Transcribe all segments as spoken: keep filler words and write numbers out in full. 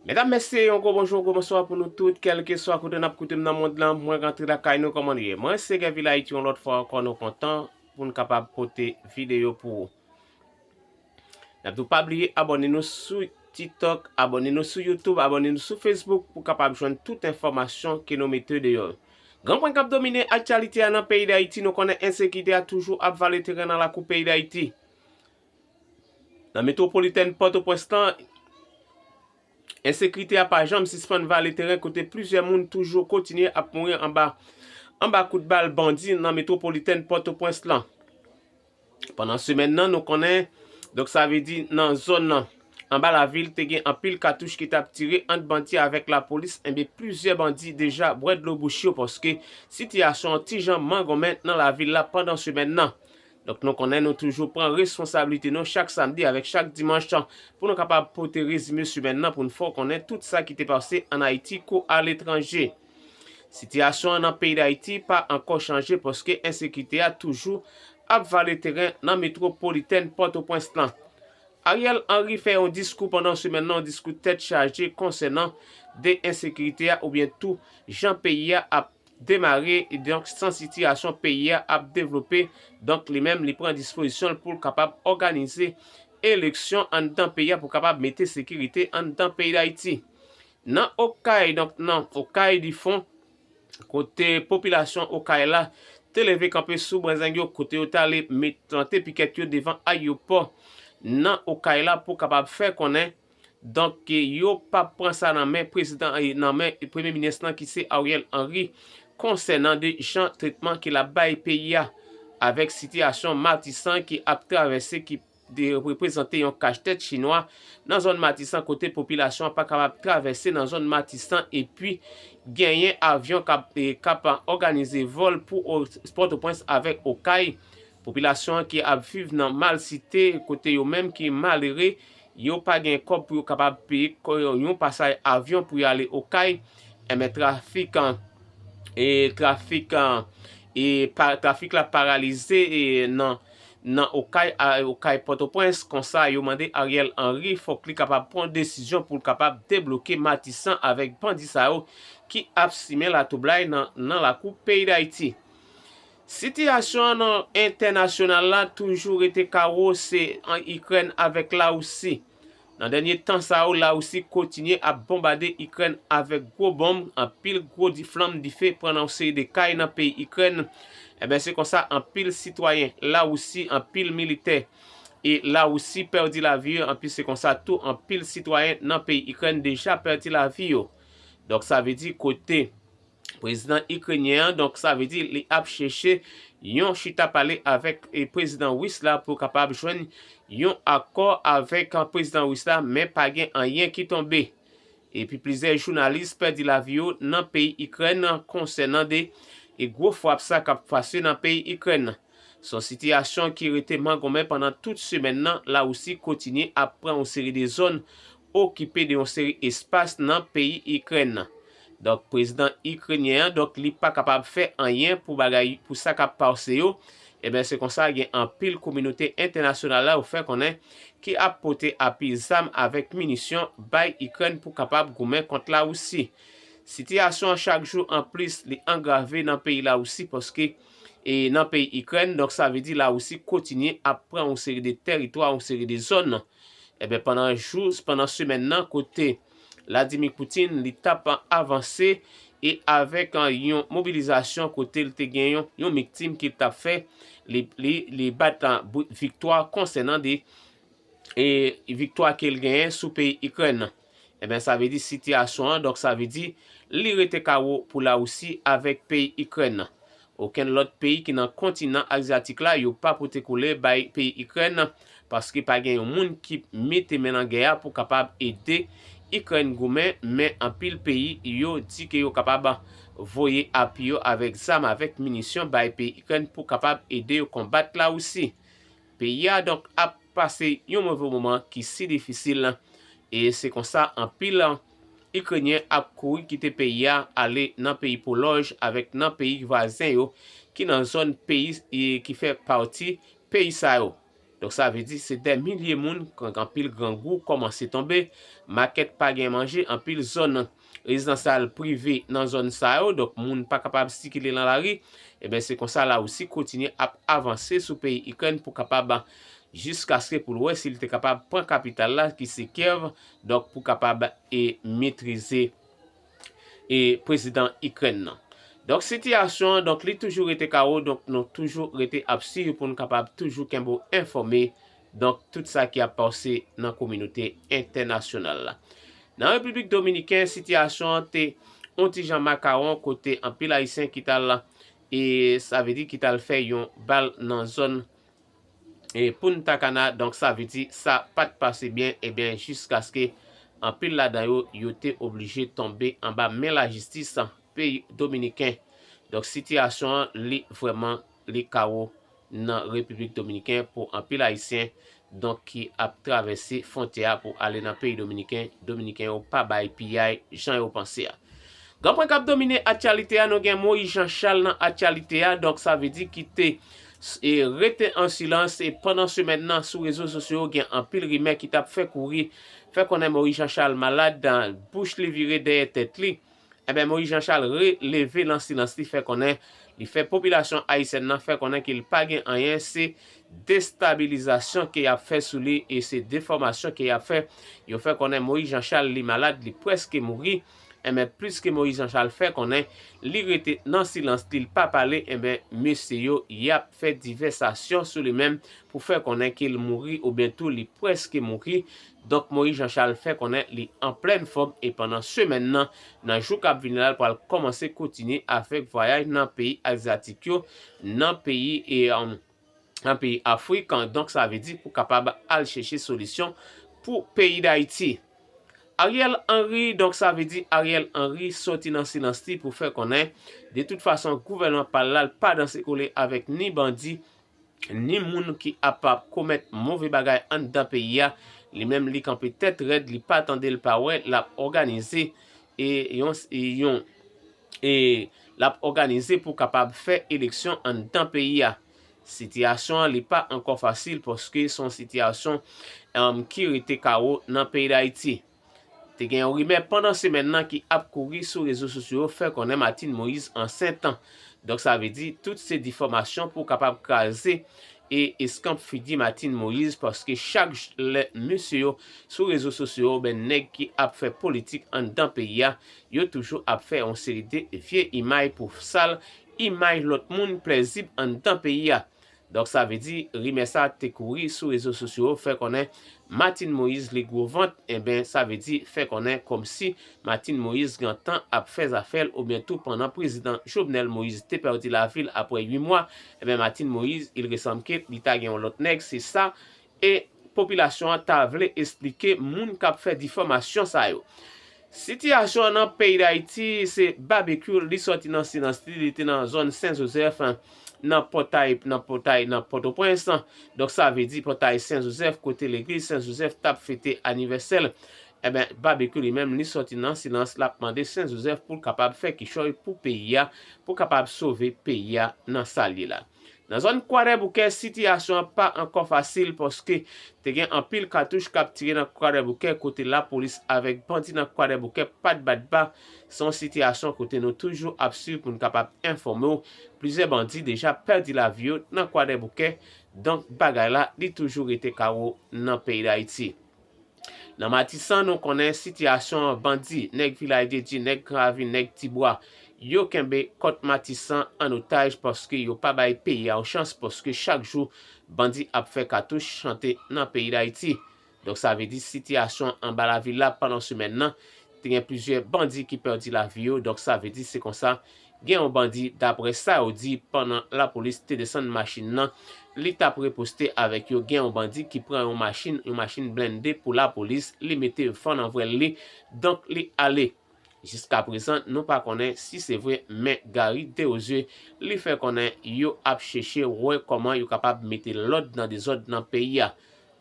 Medam, mesye, yon gwo bonjou, yon gwo bonswa pou nou tout, kèlkeswa kote n ap koute m nan mond lan, mwen rantre lakay nou, kòman nou ye? Mwen se Gèvil Ayiti, yon lòt fwa ankò nou kontan pou n kapab pote videyo pou ou. N ap di w pa bliye abòne nou sou TikTok, abòne nou sou YouTube, abòne nou sou Facebook pou kapab jwenn tout enfòmasyon ke nou mete deyò. Gran pwen k ap domine aktyalite a nan peyi Dayiti, nou konnen ensekirite a toujou ap vale teren nan lakou peyi Dayiti. Nan metwopolitèn Pòtoprens lan, ensekirite a pa janm sispann vale teren kote plizyè moun toujou kontinye ap mouri anba anba kout bal bandi nan metwopolitèn Pòtoprens lan. Pandan semèn nan, nou konnen, donk sa vle di nan zòn nan, anba lavil, te gen anpil katouch ki t ap tire ant bandi avèk lapolis, enben plizyè bandi deja bwè dlo bouch yo paske sitiyasyon an ti jan mangonmen nan lavil la pandan semèn nan. Donk nou konnen nou toujou pran responsablite nou chak samdi avèk chak dimanch pou nou kapab pote rezime semèn nan pou n fè w konnen tout sa ki te pase ann Ayiti kou aletranje. Sitiyasyon an nan peyi Dayiti pa ankò chanje paske ensekirite a toujou ap vale teren nan metwopolitèn Pòtoprens lan. Ariel Henry fè yon diskou pandan semèn nan, yon diskou tèt chaje konsènan de ensekirite a oubyen tou jan peyi a ap demare, donk jan sitiyasyon peyi a ap devlope. Donk li menm li pran dispozisyon l pou l kapab òganize eleksyon anndan peyi a pou kapab mete sekirite anndan peyi Dayiti. Nan Okay, donk nan Okay di Fon, kote popilasyon Okay la te leve kanpe sou brenzeng yo, kote yo t ale met plante pikèt yo devan ayewopò nan Okay la pou kapab fè konnen, donk, yo p ap pran sa nan men prezidan, nan men premye minis lan ki se Ariel Henry, konsènan de jan tretman ke l ap bay peyi a avèk sitiyasyon Matisan ki ap travèse, ki de reprezante yon kachtèt chinwa nan zòn Matisan kote popilasyon an pa kapab travèse nan zòn Matisan epi genyen avyon k ap, e, k ap òganize vòl pou o- Pòtoprens avèk Okay. Popilasyon an ki ap viv nan malsite kote yo menm ki malere, yo pa gen kòb pou yo kapab peye kò- yon pasaj avyon pou y ale Okay. Enben trafik an, e trafik an, e pa- trafik la paralize, e nan nan Okay, a Okay Pòtoprens, konsa yo mande Ariel Henry fòk li kapab pran desizyon pou l kapab debloke Matisan avèk bandi sa yo ki ap simen latwoublay nan nan lakou peyi Dayiti. Sitiyasyon an nan entènasyonal la toujou rete kawo, se an Ikrèn avèk Lawousi. Nan dènye tan sa yo, Lawousi kontinye ap bonbade Ikrèn avèk gwo bonm, anpil gwo di- flanm dife pran nan yon seri de kay nan peyi Ikrèn. Enben se konsa anpil sitwayen Lawousi, anpil militè e Lawousi pèdi lavi yo, anpi se konsa tou anpil sitwayen nan peyi Ikrèn deja pèdi lavi yo. Donk sa vle di kote prezidan ikrenyen an, donk sa vle di li ap chèche yon chita pale avèk e prezidan ris la pou kapab jwenn yon akò avèk prezidan ris la, men pa gen anyen ki tonbe. Epi plizyè jounalis pèdi lavi yo nan peyi Ikrèn konsènan de e gwo frap sa k ap pase nan peyi Ikrèn. Se yon sitiyasyon ki rete mangonmen pandan tout semèn nan, Lawousi kontinye ap pran yon seri de zòn, okipe de yon seri espas nan peyi Ikrèn nan. Donk prezidan ikrenyen an, donk li pa kapab fè anyen pou bagay, pou sa k ap pase yo. Enben se konsa gen anpil kominote entènasyonal la yo fè konnen ki ap pote apui zam avèk minisyon bay Ikrèn pou kapab goumen kont Lawousi. Sitiyasyon an chak jou anplis li angrave nan peyi Lawousi paske e nan peyi Ikrèn, donk sa vle di Lawousi kontinye ap pran yon seri de tèritwa, yon seri de zòn. Enben pandan jou, pandan semèn nan kote Vladimir Putin li t ap avanse e avèk yon mobilizasyon kote l te gen yon, yon miktim ke l t ap fè, li, li, li bat viktwa konsènan de e viktwa ke l genyen sou peyi Ikrèn nan. Enben sa vle di sitiyasyon an, donk sa vle di li rete kawo pou Lawousi avèk peyi Ikrèn nan. Okenn lòt peyi ki nan kontinan azyatik la, yo pa pote koulè bay peyi Ikrèn nan, paske pa gen yon moun ki mete men nan gè a pou kapab ede Ikrèn goumen, men anpil peyi yo di ke yo kapab voye apui yo avèk zam, avèk minisyon bay peyi Ikrèn pou kapab ede yo konbat Lawousi. Peyi a donk ap pase yon move moman ki si difisil, e se konsa anpil Ikrenyen ap kouri kite peyi a, ale nan peyi Polòj avèk nan peyi vwazen yo ki nan zòn peyi e ki fè pati peyi sa yo. Donk, sa vle di se dè milye moun, anpil grangou kòmanse tonbe, makèt pa gen manje, anpil zòn rezidansyal prive nan zòn sa yo, donk moun pa kapab sikile nan lari. Ebyen, se konsa Larisi kontinye ap avanse sou peyi Ikrèn pou kapab, jiskaske pou l wè si l te kapab pran kapital la ki se Kyèv, donk pou kapab e metrize e prezidan Ikrèn nan. Donk, sitiyasyon an, donk, li toujou rete kawo, donk, nou toujou rete ap swiv pou n kapab toujou kenbe w enfòme, donk, tout sa ki ap pase nan kominote entènasyonal la. Nan Repiblik Dominiken, sitiyasyon an te yon ti jan makawon kote anpil Ayisyen ki t al, e sa vle di ki t al fè yon bal nan zòn e Punta Cana, donk sa vle di sa pa t pase byen, ebyen, jiskaske anpil ladan yo, yo te oblije tonbe anba men lajistis peyi dominiken. Donk, sitiyasyon an, li vrèman, li kawo nan Repiblik Dominiken pou anpil Ayisyen, donk, ki ap travèse fwontyè a pou ale nan peyi dominiken. Dominiken yo pa bay piyay jan yo panse a. Gran pwen k ap domine aktyalite a, nou gen Moïse Jean Charles nan aktyalite a, donk sa vle di ki te e rete an silans. E pandan semèn nan, sou rezo sosyo, gen anpil rimè ki t ap fè kouri, fè konnen Moïse Jean Charles malad, bouch li vire dèyè tèt li. Ebyen, Moïse Jean Charles releve nan silans li, fè konnen, li fè popilasyon ayisyèn nan fè konnen ke l pa gen anyen, se destabilizasyon ke y ap fè sou li e se defòmasyon ke y ap fè. Yo fè konnen Moïse Jean Charles li malad, li prèske mouri. Ebyen, plis ke Moïse Jean Charles fè konnen, li rete nan silans li, l pa pale, ebyen, mesye yo, y ap fè divès aksyon sou li menm pou fè konnen ke l mouri oubyen tou li prèske mouri. Donk, Moïse Jean Charles fè konnen li an plèn fòm e pandan semèn nan, nan jou k ap vini la, l pral kòmanse kontinye avèk vwayaj nan peyi azyatik yo, nan peyi e, um, nan peyi Afrik. Donk, sa vle di pou kapab al chèche solisyon pou peyi Dayiti. Ariel Henry, donk sa vle di Ariel Henry soti nan silans li pou fè konnen, de tout fason, gouvènman pa l la, l pa danse kole avèk ni bandi, ni moun ki ap, ap komèt move bagay anndan peyi a. Li menm, li kanpe tèt rèd, li pa tande, l pa wè, l ap òganize e yon, e yon, e l ap òganize pou kapab fè eleksyon anndan peyi a. Sitiyasyon an, li pa ankò fasil paske se yon sitiyasyon, em, ki rete kawo nan peyi Dayiti. Te gen yon rimè pandan semèn nan ki ap kouri sou rezo sosyo yo fè konnen Martine Moïse ansent. Donk, sa vle di tout se difòmasyon pou kapab kraze e eskanp figi Martine Moïse, paske chak j-, lè mesye yo sou rezo sosyo yo, ben, nèg ki ap fè politik anndan peyi a, yo toujou ap fè yon seri de vye imaj pou sal imaj lòt moun plezib anndan peyi a. Donk, sa vle di, rimè sa te kouri sou rezo sosyo yo fè konnen Martine Moïse li gwo vant, enben, sa vle di, fè konnen kòmsi Martine Moïse gentan ap fè zafè l, oubyen tou pandan prezidan Jovenel Moïse te pèdi lavi l apre uit mwa, enben, Martine Moïse, il ressemble ke li ta gen yon lòt nèg, se sa, e popilasyon an ta vle esplike moun k ap fè difòmasyon sa yo. Sitiyasyon an nan peyi Dayiti, se Babekyou, li sòti nan silans li, li te nan zòn Sen Jozèf, nan pòtay, nan pòtay, nan Pòtoprens. Donk, sa vle di pòtay Sen Jozèf, kote legliz Sen Jozèf t ap fete anivèsè l. Ebyen, Babekyou li menm, li sòti nan silans, l ap mande Sen Jozèf pou l kapab fè kichòy pou peyi a, pou kapab sove peyi a nan sa l ye la. Nan zòn Kwadèboukè, sitiyasyon an pa ankò fasil, paske te gen anpil katouch k ap tire nan Kwadèboukè, kote lapolis avèk bandi nan Kwadèboukè pa t bat ba. Se yon sitiyasyon kote nou toujou ap swiv pou n kapab enfòme w. Plizyè bandi deja pèdi lavi yo nan Kwadèboukè. Donk, bagay la, li toujou rete kawo nan peyi Dayiti. Nan Matisan, nou konnen sitiyasyon an, bandi, nèg Vilaj de Dye, nèg Gran Ravin, nèg Tibwa, yo kenbe kòt Matisan an otaj, paske yo pa bay peyi a yon chans, paske chak jou bandi ap fè katouch chante nan peyi Dayiti. Donk, sa vle di sitiyasyon anba lavil la pandan semèn nan, te gen plizyè bandi ki pèdi lavi yo. Donk, sa vle di se konsa, gen yon bandi, daprè sa yo di, pandan lapolis te desann machin nan, li t ap riposte avèk yo. Gen yon bandi ki pran yon machin, yon machin blende pou lapolis, li mete van nan vwèl li, donk li ale. Jiskaprezan, nou pa konnen si se vre, men Gary Desrosiers, li fè konnen yo ap chèche wè kòman yo kapab mete lòd nan dezòd nan peyi a.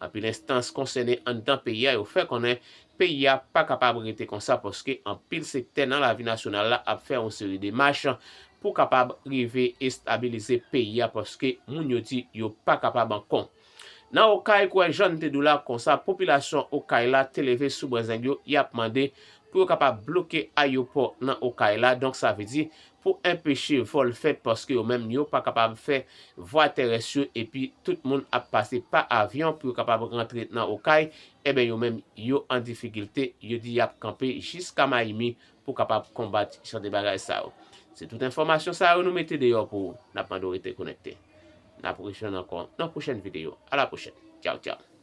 Anpil enstans konsène anndan peyi a, yo fè konnen peyi a pa kapab rete konsa, paske anpil sektè nan lavi nasyonal la ap fè yon seri demach pou kapab rive estabilize peyi a, paske moun yo di yo pa kapab ankò. Nan Okay, kwè jan n te di w la konsa, popilasyon Okay la te leve sou bwazeng yo, y ap mande pou yo kapab bloke ayewopò nan Okay la. Donk, sa vle di pou enpeche vòl fèt, paske yo menm yo pa kapab fè vwa terès yo, epi tout moun ap pase pa avyon pou yo kapab rantre nan Okay, ebyen, yo menm yo an difikilte, yo di y ap kanpe jiska Mayimi pou kapab konbat jan de bagay sa yo. Se tout enfòmasyon sa yo nou mete deyò pou w. N ap mande w rete konekte. N ap rejwenn ankò nan pwochèn videyo. A la pwochèn. Tchaw, tchaw.